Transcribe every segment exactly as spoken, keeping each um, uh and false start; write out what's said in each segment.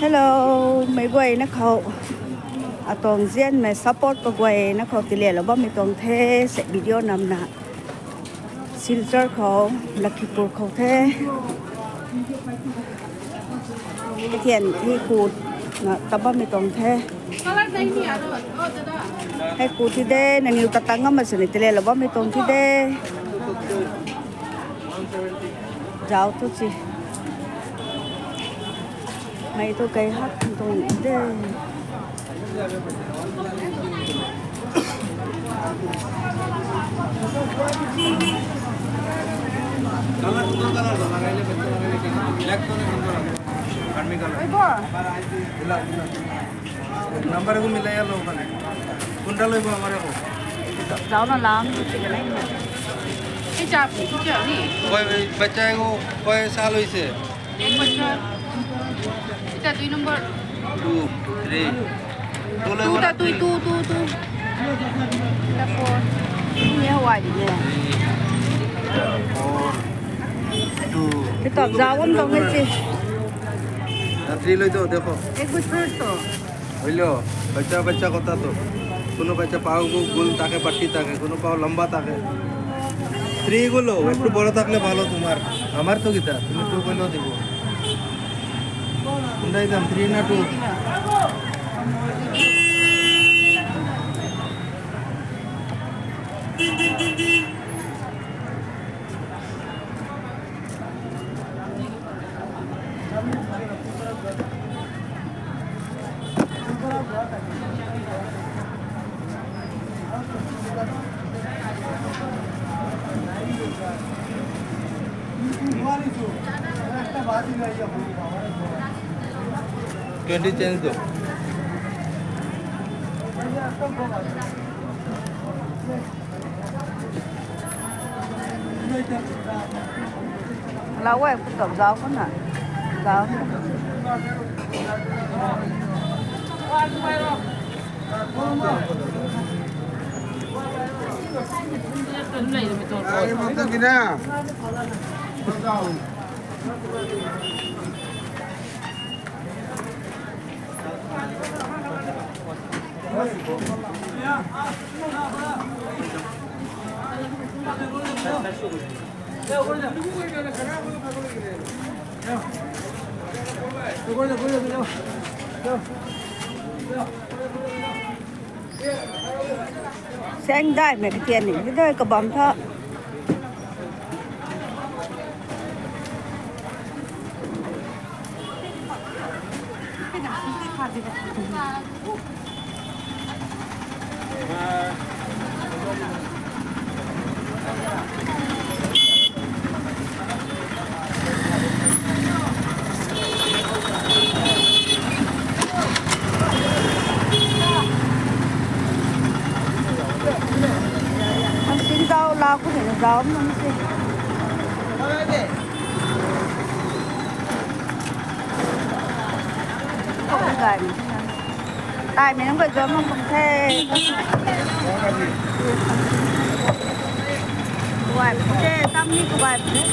Hello, meic guayna khou atuang zianmei support kaguayna khou tiilelou bammei tuang the, se video namna. Silchar khou, Lakhipur khou the. Kathian hi ku na tabam mei tuang the. Hei ku thi de, nangniw ta tang ngam ma sini tiilelou bammei tuang thi de. Zauc tu si. Mei tu kei hak tuang de. Number ko milai lo kan. Kunta lo ko amara ko. Zauc na lam tu si kanai. Icha, icha ni. Koi bacha ko, koi saal hoise? Ek bachar. Icha dui number. Two, three. Two lo. Two ta tui, two, two, two. Ta four. Ni hawai di ne. Three, four, two. Kitap zauc bam tuang e si. Three lo to, dekho. Ek bachar to. Hoilo, bacha bacha kota tu. Kuno bacha pau ko gul take, patti take, kuno pau lamba take. Three ko lo, ektu boro tak le bhalo tumar. Amar to kita, tumi two ko lo dibo. Kundai dam three na two. Twenty change do. Lau e, putop zauc khou na. Zauc. Saeng daihmei katian ni, ti dai kabam tha. Ang sin zau la ku ni zau nung si. Taimei nunc guay zuan mak kum the. Kuay pun the, tam ni kuay pun the.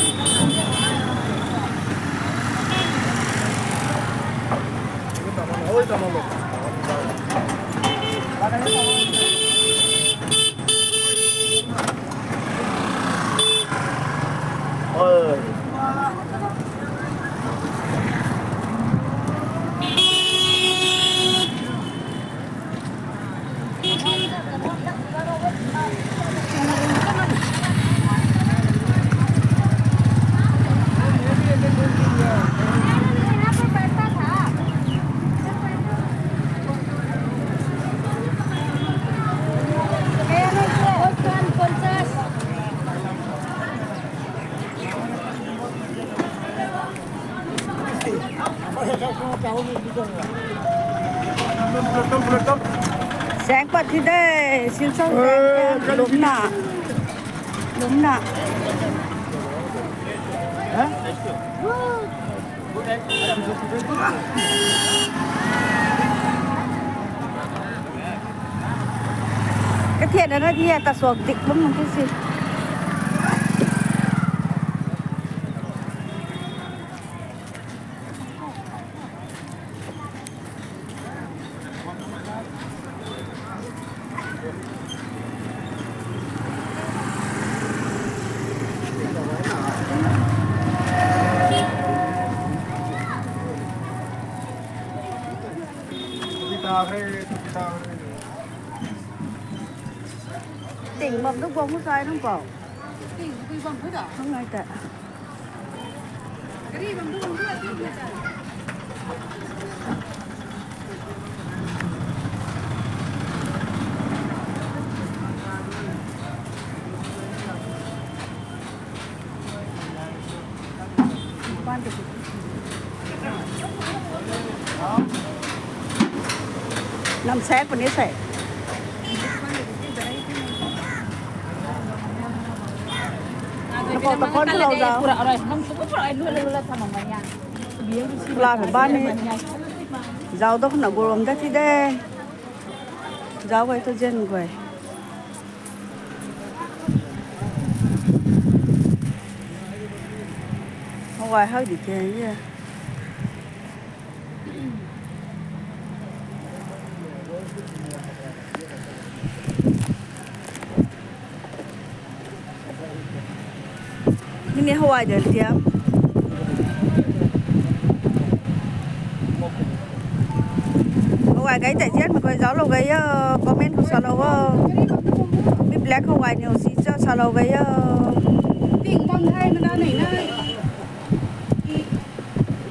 Saeng pat thi de, Silchar saeng, lumna. Lumna. Kathian na na dia ta suak dik bam nung si. Ting bam tu guang hu sai nang pau. Ting tu bam hu da. Hang ngai ta. Gari bam tu guang hu da ting ta. Nam sek puni sek. Nako ta phone khou lou zau. Pla phe bam ni. Zau dok na gurum da ti de. Zau guay tu zen guay. Hawai hak di ke ye. Mini hawai den tiam. Hawai gay tei zian mei koi zauclou gay o, comment khou salou o. Mi black hawai niw si cha salou gay o. Ting bam thai mana nei na.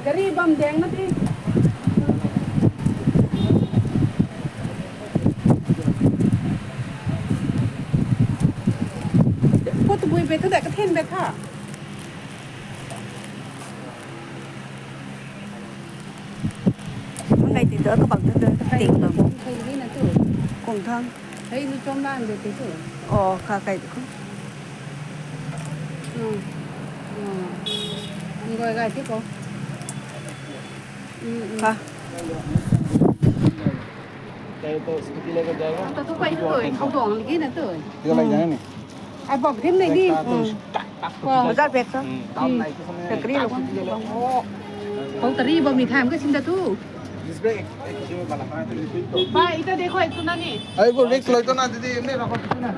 Gari bam deng na ti. Khou tabui be tha da, kathen be tha. Mei ti da kabak tha da, ting bam. Hei ni na tu. Kung thang. Hei ni chom lan de ti tu. Oh, kha kai tu. Hmm. Hmm. Ngoi gai ti ko. Hmm, hmm. Kha. तो तो स्कूटी लेकर जाएगा। तो तो कोई तो कोई खाओ तो लगी ना तो। ये लग जाएगा नहीं। Ai bam thim nei ni. Wow. Bazar bag sa. Factory lo. Factory bam ni tham ka sin da tu. Bhai, इधर देखो, इतना नहीं। Ai, वो risk lo to na, didi, हमने रखो कितना।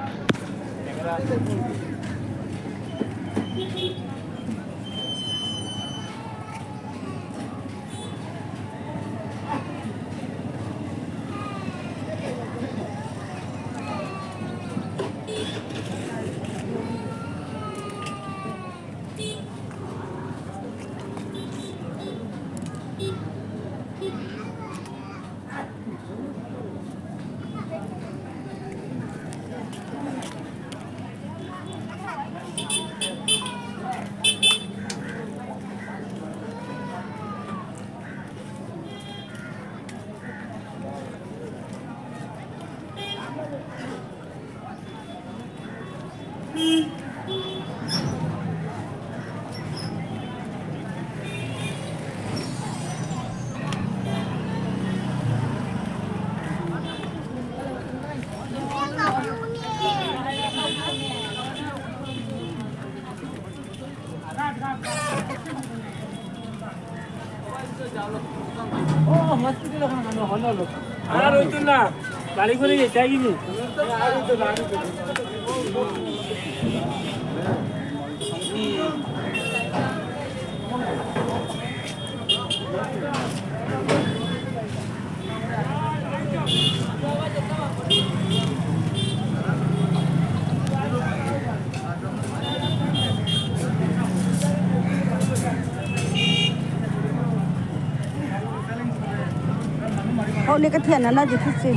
Hou ni kathian na na di thu si.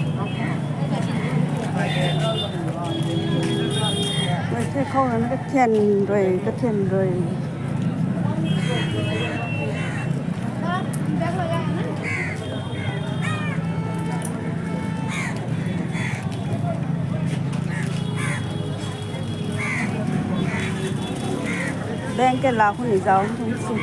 Rui the khou na kathian rui, kathian rui. Bank ke la khou ni zau thu si.